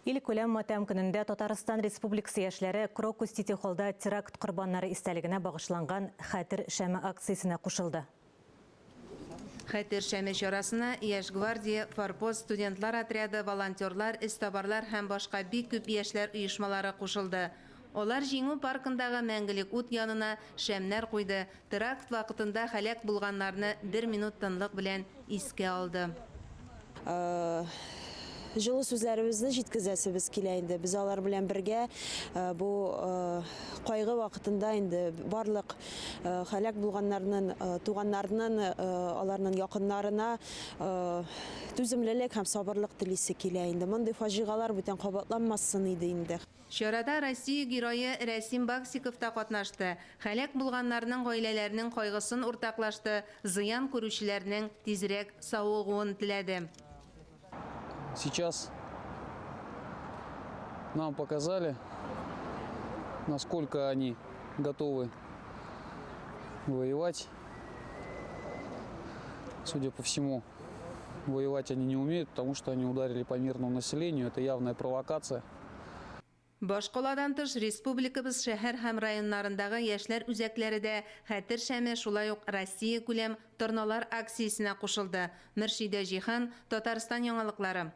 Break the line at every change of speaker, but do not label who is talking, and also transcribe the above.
Илкүләм матәм көнендә Татарстан Республикасы яшьләре Крокус Сити Холлда теракт корбаннары истәлегенә багышланган Хәтер шәме акциясенә кушылды.
Хәтер шәме чарасына Яшь гвардия, Форпост, студентлар отряды, волонтерлар, эзтабарлар һәм башка бик күп яшьләр оешмалары кушылды. Алар Җиңү паркындагы Мәңгелек ут янына шәмнәр куйды, теракт вакытында һәлак булганнарны бер минут тынлык белән искә алды.
Җылы сүзләребезне җиткезәсебез килә инде. Без алар белән бергә бу кайгы вакытында инде барлык һәлак булганнарның туганнарының, аларның якыннарына түземлелек һәм сабырлык телисе килә инде. Мондый фаҗигалар бүтән кабатланмасын иде инде.
Чарада Россия Герое Рәсим Баксиков та катнашты, һәлак булганнарның гаиләләренең кайгысын уртаклашты, зыян күрүчеләрнең тизрәк савыгуын теләде.
Сейчас нам показали, насколько они готовы воевать. Судя по всему, воевать они не умеют, потому что они ударили по мирному населению. Это явная провокация.
Башкаладан тыш, республикабыз шәһәр һәм районнарындагы яшьләр үзәкләре дә Хәтер шәме, шулай ук Россиякүләм Торналар акциясенә кушылды. Мөршидә Җиһан, Татарстан яңалыклары.